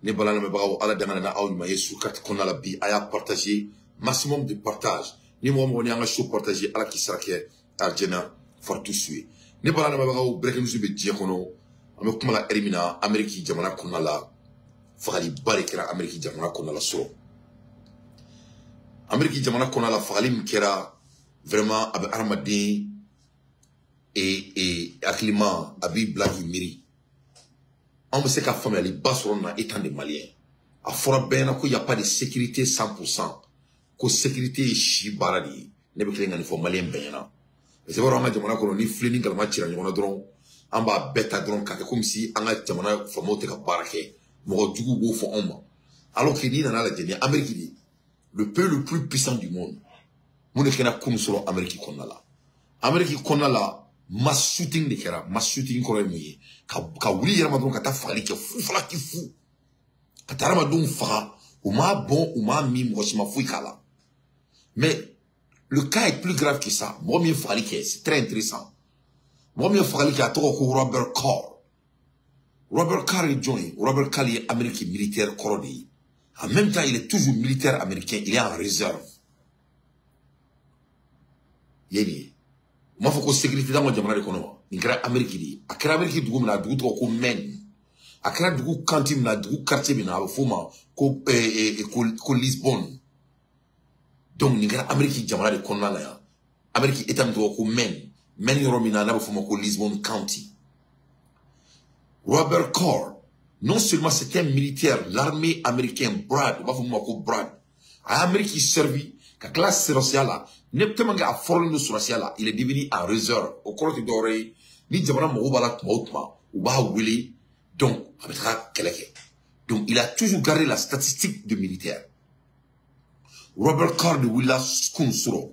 Ne bala lamɛnbagaw, Ala danga na aw ɲuman ye su kati kɔnɔna la bi. A y'a partager, maximum de partage. Ni mɔgɔ mɔgɔ ni an ka show partager, Ala k'i sara kɛ arijɛna faratu su ye. Ne bala lamɛnbagaw, breaking news bɛ diɲɛ kɔnɔ. An bɛ kuma la ɛri min na, Amérique jamana kɔnɔna la, fagaliba de kɛra Amérique jamana kɔnɔna la sɔrɔ. Amérique jamana kɔnɔna la, fagali min kɛra, vraiment a bɛ hadamaden e hakilima, a b'i bila k'i miiri. Anw bɛ se ka faamuyaliba sɔrɔ na étant des Maliens. A fɔra bɛɛ ɲɛna ko y a pas de sécurité 100%, ko sécurité ye si baara de ye. Ne bɛ tilen ka nin fɔ Malien bɛɛ ɲɛna. Parce que an ka jamana kɔnɔ, ni filen ni galama cira ɲɔgɔn na dɔrɔn, an b'a bɛɛ ta dɔrɔn k'a kɛ komi si an ka jamana faamaw tɛ ka baara kɛ. Mɔgɔ juguw b'o fɔ anw ma. Alors que n'i nana lajɛ, ni Amérique de ye, le pays le plus puissant du monde, mun de kɛra kunun sɔrɔ Amérique kɔnɔna la? Amérique kɔnɔna la, mass shooting de kɛra. Mass shooting kɔrɔ ye mun ye? Ka wuli yɛrɛ ma dɔrɔn ka taa fagali kɛ, fu falaki fu, ka taa hadamadenw faga. U m'a bɔn, u m'a min, mɔgɔ si ma foyi k'a la. Mais le cas est plus grave que ça. Mɔgɔ min ye fagali kɛ, c'est très intéressant, mɔgɔ min ye fagali kɛ, a tɔgɔ ko Robert Card. Robert Card ye jɔn ye? Robert Card ye Amérique militaire kɔrɔ de ye. En même temps, il est toujours militaire américain, il est en réserve. Ye nin ye, u m'a fɔ ko sécurité t'an ka jamana de kɔnɔ wa? Nin kɛra Amérique de ye. A kɛra Amérique dugu min na, a dugu tɔgɔ ko Maine. A kɛra dugu county min na, dugu quartier min na, a bɛ f'o ma ko Lisbonne. Donc nin kɛra Amérique jamana de kɔnɔna la yan, Amérique état min tɔgɔ ko Maine, Maine yɔrɔ min na n'a bɛ f'o ma ko Lisbonne County. Robert Card, non seulement c'est un militaire, l'armée américaine, Brad, u b'a fɔ min ma ko Brad, a ye Amérique servi ka tila sɔrɔsiya la. Ne tellement que a fɔrɔlen don sɔrɔsiya la, il est devenu en réserve. O kɔrɔ tɛ dɔwɛrɛ ye, ni jamana mago b'a la tuma o tuma, u b'a wele, donc a bɛ taga kɛlɛ kɛ. Donc il a toujours gardé la statistique de militaire. Robert Card de wulila kun sɔrɔ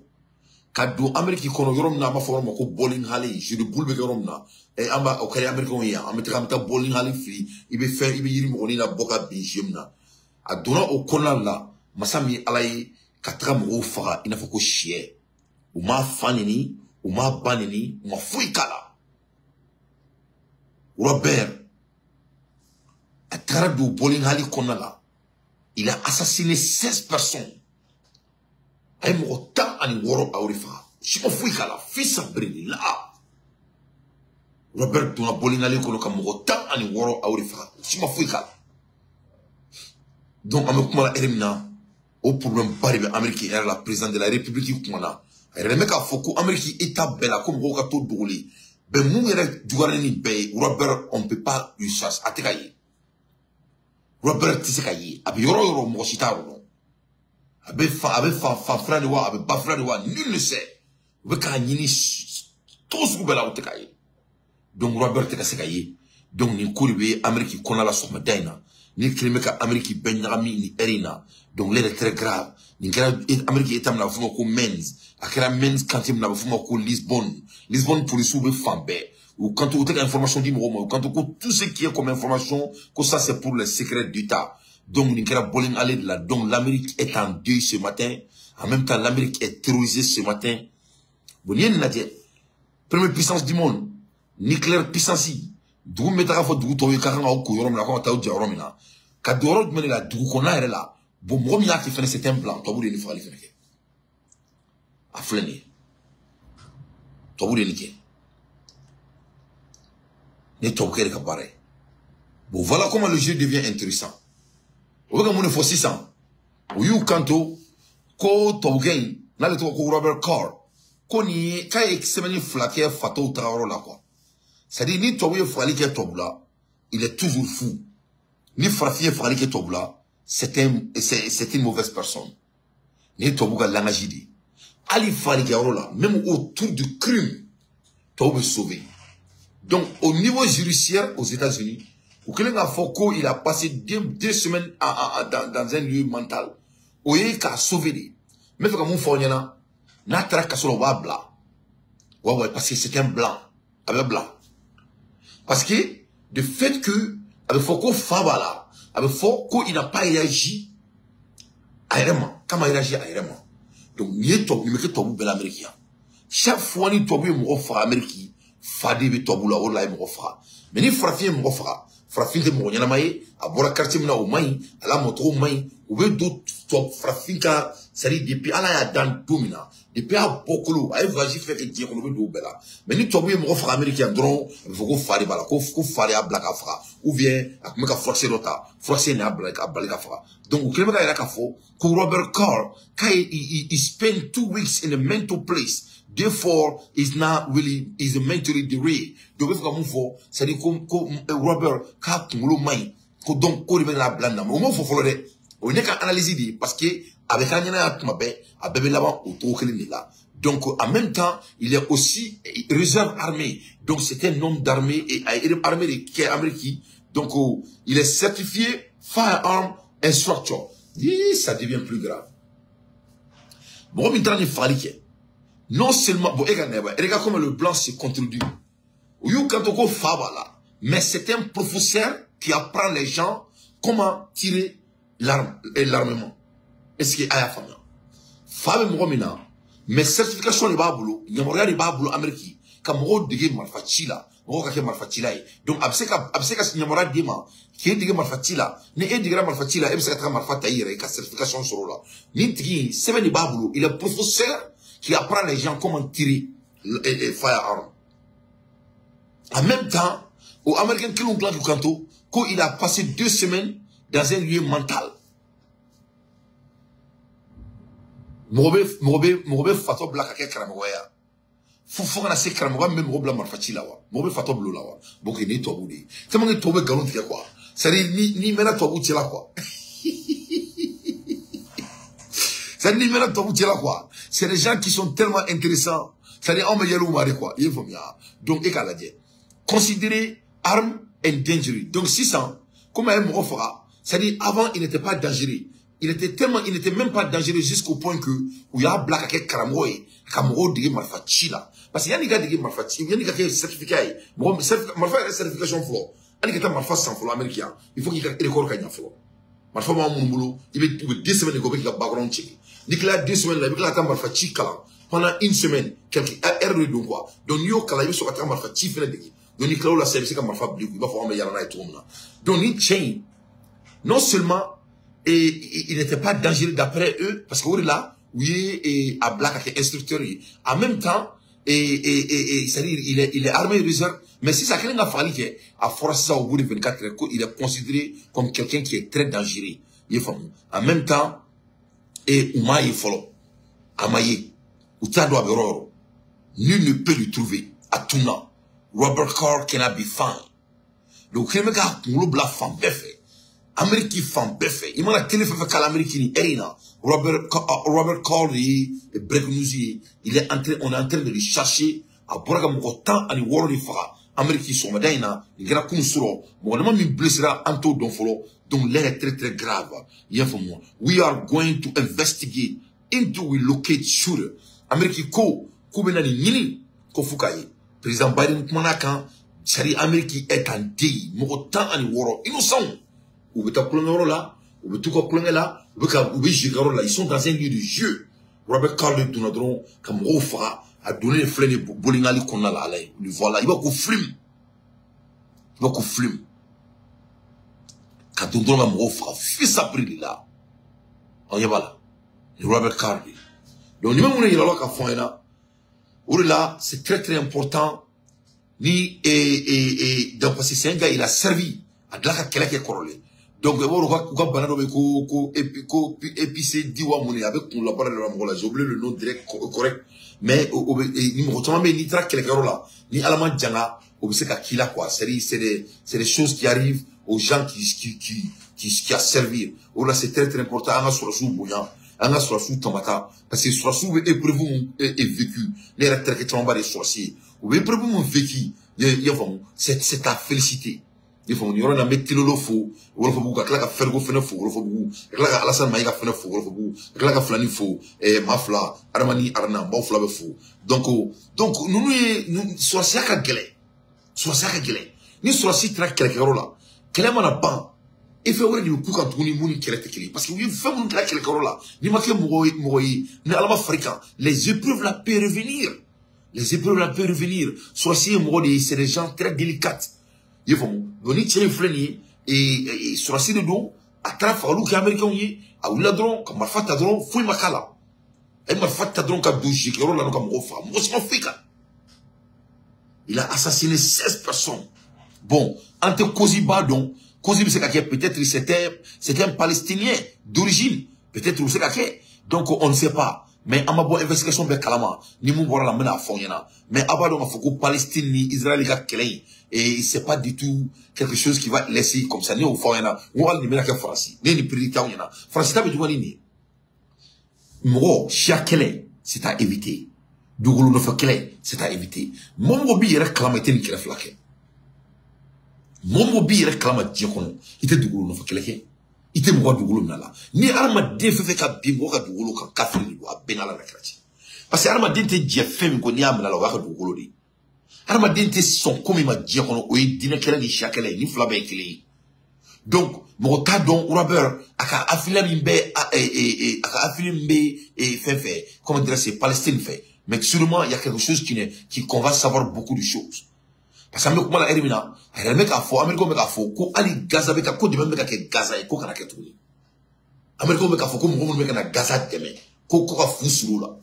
ka don Amérique kɔnɔ yɔrɔ min na, an b'a fɔ yɔrɔ ma ko bowling alley, jeu de boule bɛ kɛ yɔrɔ min na. An b'a o kɛra Américains ye yan, an bɛ taga, an bɛ taa bowling alley fili, i bɛ fɛn, i bɛ yiri mɔgɔnin la bɔ ka bin jeu min na. A donna o kɔnɔna la, masa min ye Ala ye, ka taga mɔgɔw faga i n'a fɔ ko sɛ. U m'a fa neni, u m'a ba neni, u ma foyi k'a la. Robert a tagara don bowling alley kɔnɔna la, il a assassiné 16 personnes. A ye mɔgɔ 16, a y'o de faga, si ma foyi k'a la. Fisa la, Robert donna bowling alley kɔnɔ ka mɔgɔ 16, a y'o de faga, si ma foyi k'a la. Donc an bɛ kuma la ɛri min na, o problème ba de bɛ Amérique yɛrɛ la. Président de la République kumana, a yɛrɛ bɛ k'a fɔ ko Amérique état bɛɛ la, ko mɔgɔw ka to dogolen bɛn. Mun yɛrɛ juguyara ni bɛɛ ye, Robert, on peut pas lui chasser, a tɛ ka ye. Robert tɛ se ka ye, a bɛ yɔrɔ o yɔrɔ, mɔgɔ si t'a yɔrɔ dɔn. A bɛ fa, a bɛ fa fa fila de wa, a bɛ ba fila de wa, nul ne sait. U bɛ k'a ɲini cogo sugu bɛɛ la, u tɛ k'a ye. Donc Robert tɛ ka se ka ye. Donc nin ko de bɛ Amérique kɔnɔna la sɔgɔmada in na, ni kelen bɛ ka Amérique bɛɛ ɲagami nin heure in na. Donc l'heure est très grave. Nin kɛra Amérique état min na, a bɛ f'o ma ko Maine. A kɛra Maine county min na, a bɛ f'o ma ko Lisbonne. Lisbonne policiers bɛ fan bɛɛ. U kanto u tɛ ka information di mɔgɔw ma. U kanto ko tout ce qui est comme information, ko ça c'est pour les secrets d'État. Donc nin kɛra bowling alley de la. Donc l'Amérique est en deuil ce matin, en même temps l'Amérique est terrorisée ce matin. Bon, n'i ye nin lajɛ, première puissance du monde, nucléaire puissance, dugu min bɛ taga fɔ dugu tɔw ye k'a kan k'aw ko yɔrɔ min na, k'aw ka taa aw ja yɔrɔ min na, ka don yɔrɔ jumɛn de la? Dugu kɔnɔna yɛrɛ la. Bon, mɔgɔ min y'a kɛ fɛnɛ, c'est un blanc. Tubabu de ye nin fagali fɛnɛ kɛ. A filɛ nin ye, tubabu de ye nin kɛ. Ni tubabukɛ de ka baara ye. Bon, voilà comment le jeu devient intéressant. O bɛ ka mun de fɔ sisan? U y'u kanto ko tubabukɛ in n'ale tɔgɔ ko Robert Card, ko nin ye k'a ye semaine 2 kɛ fatɔw tagayɔrɔ la quoi. C'est à dire, ni tubabu ye fagali kɛ tubabu la, il est toujours fou. Ni farafin ye fagali kɛ tubabu la, c'est une mauvaise personne. Nin ye tubabu ka langage de ye. Hali fagalikɛyɔrɔ la, même autour du crime, tubabu bɛ sauver. Donc au niveau judiciaire aux États-Unis, u kɛlen k'a fɔ ko il a passé 2 semaines dans un lieu mental, o ye k'a sauver de. N bɛ fɛ ka mun fɔ aw ɲɛna? N'a taara kaso la, u b'a bila. Ouais, parce que c'est un blanc, a bɛ bila, parce que de fait que a bɛ fɔ ko fa b'a la, a bɛ fɔ ko il n'a pas réagi a yɛrɛ ma, k'a ma réagi a yɛrɛ ma. Donc nin ye tubabu, nin bɛ kɛ tubabu bɛɛ la Amérique yan. Chaque fois ni tubabu ye mɔgɔ faga Amérique, fa de bɛ tubabu la, o de la a ye mɔgɔ faga. Mais ni farafin ye mɔgɔ faga, Farafin tɛ mɔgɔ ɲɛnama ye, a bɔra quartier min na o man ɲi, a lamɔcogo man ɲi. U bɛ don tubabu farafin ka, c'est à dire depuis Ala y'a dan don min na, depuis a bɔkolo a ye voyage fɛn kɛ diɲɛ kɔnɔ, u bɛ don o bɛɛ la. Mais ni tubabu ye mɔgɔ faga Amérique yan dɔrɔn, a bɛ fɔ ko fa de b'a la, ko fa de y'a bila ka faga, ou bien a tun bɛ ka furakisɛ dɔ ta, furakisɛ in y'a bila ka bali ka faga. Donc u kɛlen bɛ ka yira k'a fɔ ko Robert Card k'a ye he spent 2 weeks in a mental place. Therefore, is not really, is mentally derailed. Donc, il faut qu'on fasse, c'est-à-dire que Robert, k'a kunkolo man ɲi, ko donc ko de bɛ n'a bila nin na. Mais o m'o fɔ fɔlɔ dɛ. O ye ne ka analyse de ye, parce que a bɛ k'an ɲɛna yan tuma bɛɛ, a bɛɛ bɛ laban o cogo kelen de la. Donc, en même temps, il est aussi réserve armée. Donc, c'est un homme d'armée et armée de kɛ Amérique. Donc, il est certifié firearm instructor. Ça devient plus grave. Mɔgɔ min taara ni fagali kɛ, non seulement, bon, regarde comment le blanc se contredit. Mais c'est un professeur qui apprend les gens comment tirer l'arme et l'armement. Est-ce que aya faamuya? Fa bɛ mɔgɔ min na, mais certification de b'a bolo, yamaruya de b'a bolo Amérique ka mɔgɔw dege marifa ci la, mɔgɔw ka kɛ marifa cila ye. Donc a bɛ se ka yamaruya d'i ma k'e dege marifa ci la. Ni e degera marifa ci la, e bɛ se ka taga marifa ta i yɛrɛ ye ka certification sɔrɔ o la. Nin tigi in sɛbɛn de b'a bolo, il est professeur qui apprend les gens comment tirer les firearms. En même temps, au Américain qui l'ont du canto, il a passé 2 semaines dans un lieu mental. Mɔgɔ bɛ fatɔ bila ka kɛ karamɔgɔ ye. Fo kana se karamɔgɔ min bɛ mɔgɔ bila marifa ci la wa. Mɔgɔ bɛ fatɔ bila o la wa. Bon, nin ye tubabu de ye. Tellement que tubabu bɛ nkalon tigɛ quoi. C'est-à-dire n'i mɛnna tubabu cɛ la quoi. C'est-à-dire n'i mɛnna tubabu cɛ la quoi. C'est des gens qui sont tellement intéressants. C'est-à-dire anw bɛ yɛlɛ u ma de quoi. I ye faamuya. Donc e k'a lajɛ. Considérer arme and dangereux. Donc 600, comme a ye mɔgɔ faga, c'est-à-dire avant il n'était pas dangereux. Il n'était même pas dangereux jusqu'au point que u y'a bila ka kɛ karamɔgɔ ye, ka mɔgɔw dege marifa ci la. Parce que yanni i ka dege marifa ci, yanni i ka kɛ certificat ye, mɔgɔ marifa yɛrɛ certification fɔlɔ, hali ka taa marifa san fɔlɔ Amérique yan, il faut k'i ka record ka ɲɛ fɔlɔ. Marifa b'an minnu bolo, i bɛ u bɛ 2 semaines de kɛ, u bɛ k'i ka background check. N'i tilala 2 semaines la, i bɛ tila ka taa marifa ci kalan pendant 1 semaine, quelques heures de don quoi. Donc n'i y'o kalan, i bɛ sɔrɔ ka taa marifa ci fɛnɛ dege. Donc n'i tilala o la sisan, i bɛ se ka marifa bila i kun, i b'a fɔ anw bɛ yaala n'a ye cogo min na. Donc ni cɛ in, non seulement et il n'était pas dangereux d'après eux, parce que là, oui, et à Black est instructeur, en même temps, et c'est-à-dire, il est armé réserve, mais si ça crée un fallu à force ça au bout de 24 heures, il est considéré comme quelqu'un qui est très dangereux. Il est fameux. En même temps, et Ouma il follow, Amaye, Outado Aberoro, nul ne peut le trouver à tout moment. Robert Card cannot be found. Donc, il y a un bla fan bɛɛ. Amérique fan bɛɛ fɛ. I mana télé fɛn fɛn k'a la Amérique ni heure in na, Robert Card ye break news ye, il est en train, on est en train de le chercher. A bɔra ka mɔgɔ 16 de faga Amérique sɔgɔmada in na, nin kɛra kunun sɔrɔ. Mɔgɔ dama min blessera an t'o dɔn fɔlɔ. Donc l'air est très très grave. I y'a faamu wa? We are going to investigate into we locate shooter. Amérique ko k'u bɛna nin ɲini ko f'u k'a ye. Président Biden kumana kan, c'est-à-dire Amérique est en deuil. Mɔgɔ 16 innocent. U bɛ taa kulonkɛyɔrɔ la, u bɛ t'u ka kulonkɛ la, u bɛ jeu kɛyɔrɔ la, ils sont dans un lieu de jeu. Robert Card de donna dɔrɔn ka mɔgɔw faga, a donnen de filɛ nin ye bowling alley kɔnɔna la, ala ye. Le voilà, i b'a ko film. I b'a ko film. Ka don dɔrɔn ka mɔgɔw faga, fils après de la. Aw ɲɛ b'a la. Ni Robert Card de. Donc ni bɛ mun de yira la ka fɔ an ɲɛna, o de la c'est très très important. Ni et donc parce que c'est un gars, il a servi a dilan ka kɛlɛ kɛ kɔrɔlen. Donc, i b'a dɔn u ka bana dɔ bɛ ko épicé diwa mun ye, a bɛ kunkololabana de la mɔgɔ la, j'ai oublié le nom direct correct, mais o bɛ ni mɔgɔ caman bɛ yen, n'i taara kɛlɛkɛyɔrɔ la, ni Ala ma janga, o bɛ se ka k'i la quoi. C'est-à-dire c'est des choses qui arrivent aux gens qui a servi. O la c'est très très important an ka sɔrɔsiw bonya, an ka sɔrɔsiw tamata, parce que sɔrɔsiw bɛ épreuve mun vécu, ne yɛrɛ terikɛ camanba de ye sɔrɔsi ye, u bɛ épreuve mun vécu, i y'a faamu, c'est à féliciter. I faamu, nin yɔrɔ in na n bɛ Telolo fo Wɔlɔfɔbugu, ka tila ka Fɛrigo fɛnɛ fo Wɔlɔfɔbugu, ka tila ka Alasani Mayiga fɛnɛ fo Wɔlɔfɔbugu, ka tila ka Filani fo, maa fila, Adama ni Arana, n b'aw fila bɛ fo. Donc ninnu ye sɔrɔsiya ka gɛlɛn, sɔrɔsiya ka gɛlɛn. Ni sɔrɔsi taara kɛlɛkɛyɔrɔ la, kɛlɛ mana ban, effet wɛrɛ de bɛ k'u kan tuguni mun ni kɛlɛ tɛ kelen ye. Parce que u ye fɛn minnu kɛra kɛlɛkɛyɔrɔ la, n'i ma kɛ mɔgɔ ye, ni Ala ma far'i kan, les épreuves là peuvent revenir. Les épreuves là peuvent revenir. Sɔrɔsi ye mɔgɔ de ye, c'est des gens très délicats. I y'a faamu. Donc ni cɛ in filɛ nin ye sɔrɔsi de don, a taara fagaliw kɛ américains ye, a wulila dɔrɔn ka marifa ta dɔrɔn, foyi ma k'a la. A ye marifa ta dɔrɔn ka don zikɛyɔrɔ la ka mɔgɔw faga, mɔgɔ si ma foyi kan. Il a assassiné 16 personnes. Bon, an tɛ cause ba dɔn, cause bɛ se ka kɛ peut-être c'était un Palestinien d'origine, peut-être o bɛ se ka kɛ. Donc on ne sait pas. Mais an ma bɔ investigation bɛɛ kalama, ni mun bɔra la n bɛna fɔ aw ɲɛna. Mais aw b'a dɔn k'a fɔ ko Palestine ni Israël ka kɛlɛ in, et c'est pas du tout quelque chose qui va laisser comme ça. Ne y'o fɔ aw ɲɛna, n ko hali nin bɛna kɛ Faransi, ne ye nin prédit aw ɲɛna. Faransi ta bɛ juguya ni nin ye. Mɔgɔ siya kɛlɛ, c'est à éviter. Dugukolo nɔfɛ kɛlɛ, c'est à éviter. Mɔgɔ mɔgɔ b'i yɛrɛ kalama, i tɛ nin kɛlɛ fila kɛ. Mɔgɔ mɔgɔ b'i yɛrɛ kalama diɲɛ kɔnɔ, i tɛ dugukolo nɔfɛ kɛlɛ kɛ. I tɛ mɔgɔ dugukolo minɛ la. Ni hadamaden fɛn fɛn ka bin mɔgɔ ka dugukolo kan, kafiri de don, a bɛɛ n'Ala la kira cɛ. Parce que hadamaden tɛ jɛ fɛn min kɔ, n'i y'a minɛ a la, o y'a ka dugukolo de ye. Hadamaden tɛ sɔn ko min ma diɲɛ kɔnɔ, o ye diinɛ kɛlɛ ni siya kɛlɛ ye, ni fila bɛɛ ye kelen ye. Donc mɔgɔ t'a dɔn Robert a ka affilié min bɛ a ka affilié min bɛ fɛn fɛ, comment dire, c'est Palestine fɛ. Mais sûrement il y a quelque chose qui n'est qui qu'on va savoir beaucoup de choses. Parce que an bɛ kuma la heure min na, a yɛrɛ bɛ k'a fɔ, Américains bɛ k'a fɔ ko hali Gaza bɛ ka ko dɛmɛ bɛ ka kɛ Gaza ye, ko kana kɛ tuguni. Américains bɛ k'a fɔ ko mɔgɔ minnu bɛ ka na Gaza dɛmɛ, ko ka fu siri u la.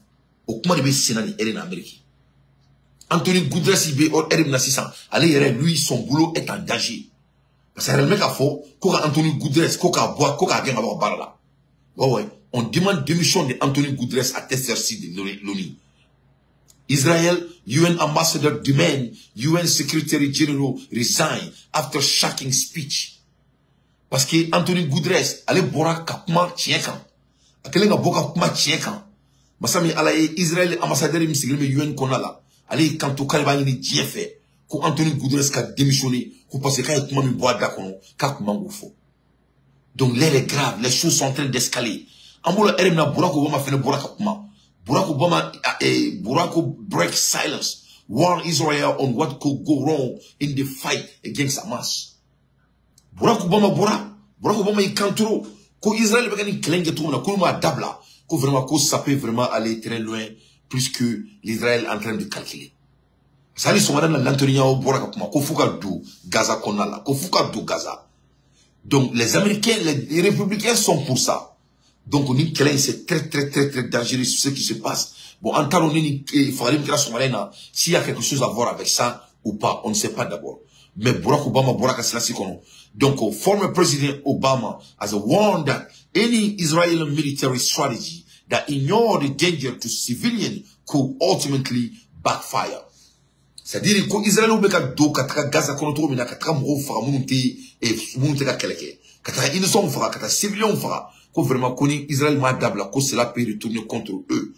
O kuma de bɛ sen na nin heure in na Amérique. Anthony Guterres bɛ heure min na sisan, ale yɛrɛ, lui, son boulot est en danger. Parce que a yɛrɛ bɛ k'a fɔ ko ka Anthony Guterres ko k'a bɔ, ko k'a gɛn ka bɔ baara la. Ouais, on demande démission de Anthony Guterres à tête de l'ONU. Israel UN ambassador demand UN Secretary General resign after shocking speech. Parce que Anthony Guterres ale bɔra ka kuma tiɲɛ kan. A kɛlen ka bɔ ka kuma tiɲɛ kan. Masa min Ala ye, Israël ambassadeur min sigilen bɛ UN kɔnɔna la, ale y'i kanto k'ale b'a ɲini diɲɛ fɛ ko Anthony Guterres ka démissionner, ko parce que k'a ye kuma min bɔ a da kɔnɔ, k'a kun man k'o fɔ. Donc l'air est grave, les choses sont en train d'escaler. An bolo heure min na, Barack Obama fɛnɛ bɔra ka kuma. Barack Obama, Barack break silence, warn Israel on what could go wrong in the fight against Hamas. Barack Obama bɔra, Barack Obama y'i kanto ko Israël bɛ ka nin kɛlɛ in kɛ cogo min na, k'olu m'a dabila, ko vraiment ko ça peut vraiment aller très loin plus que l'Israël est en train de calculer. Sali sɔgɔmada na, Netanyahu bɔra ka kuma ko f'u ka don Gaza kɔnɔna la, ko f'u ka don Gaza. Donc les Américains, les républicains sont pour ça. Donc nin kɛlɛ in, c'est très très très très dangereux ce qui se passe. Bon, an t'a dɔn ni nin fagali min kɛra sɔgɔmada in na, s'il y a quelque chose à voir avec ça ou pas, on ne sait pas d'abord. Mais Barack Obama bɔra ka silasi kɔnɔ. Donc former President Obama has warned that any Israeli military strategy that ignore the danger to civilians could ultimately backfire. C'est-à-dire ko Israël bɛ ka don ka taga Gaza kɔnɔ cogo min na, ka taga mɔgɔw faga minnu tɛ ka kɛlɛ kɛ, ka taga innocents faga, ka taa civiliens faga, ko vraiment ko ni Israël m'a dabila, ko cela peut retourner contre eux.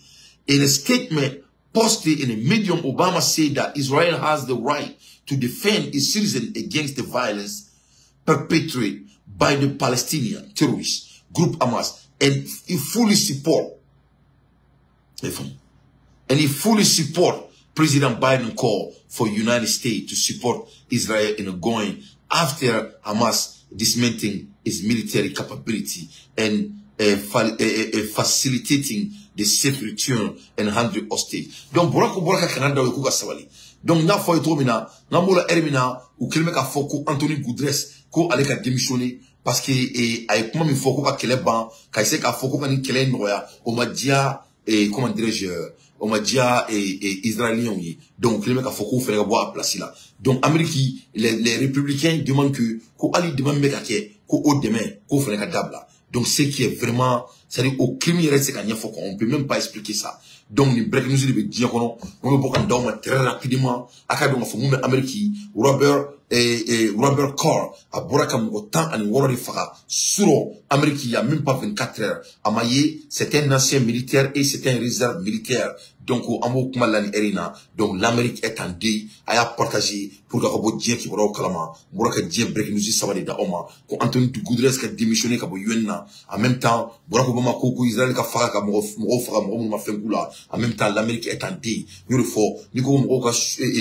In a statement posted in a Medium, Obama said that Israel has the right to defend its citizens against the violence perpetrated by the Palestinian terrorist group Hamas, and he fully support President Biden call for United States to support Israel in going after Hamas, dismantling its military capability and facilitating the safe return and handling hostage. Donc Barack bɔra ka kana da o ye k'u ka sabali. Donc n y'a fɔ aw ye cogo min na, n'an b'o la heure min na, u kɛlen bɛ k'a fɔ ko Anthony Guterres ko ale ka démissionner parce que a ye kuma min fɔ ko ka kɛlɛ ban, ka essayer k'a fɔ ko ka nin kɛlɛ in nɔgɔya, o ma diya, comment dirais-je, o ma diya israéliens ye. Donc u kɛlen bɛ k'a fɔ k'u fɛnɛ ka bɔ a place la. Donc Amérique, les républicains demandent que ko hali dɛmɛ min bɛ ka kɛ, ko o dɛmɛ k'o fɛnɛ ka dabila. Donc ce qui est vraiment, c'est-à-dire au crime yɛrɛ tɛ se ka ɲɛfɔ quoi, on peut même pas expliquer ça. Donc nin break news de bɛ diɲɛ kɔnɔ, mun bɛ bɔ ka d'aw ma très rapidement. A ka dɔn k'a fɔ mun bɛ Amérique, Robert Card a bɔra ka mɔgɔ 16 de faga surɔ Amérique, il y a même pas 24 heures. A ma ye, c'est un ancien militaire et c'est un réserve militaire. Donc an b'o kuma la nin heure in na. Donc l'Amérique est en deuil. A y'a partager pour que ka bɔ diɲɛ kibaruyaw kalama. N bɔra ka diɲɛ break news saba de da aw ma, ko Anthony Guterres ka démissionner ka bɔ UN na. En même temps, Barack Obama ko Israël ka faga ka mɔgɔw faga, mɔgɔ minnu ma fɛn k'u la. En même temps, l'Amérique est en deuil. N y'o de fɔ, n'i ko mɔgɔw ka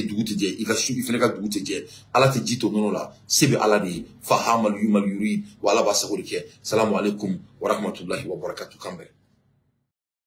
dugu tɛ jɛ, i ka su, i fɛnɛ ka dugu tɛ jɛ. Ala tɛ ji to nɔnɔ la, se bɛ Ala de ye. Fahamal yumal yurid, wa Ala b'a sago de kɛ. Salamu alaikum wa rahmatullahi wa barakatuh. Kan bɛn.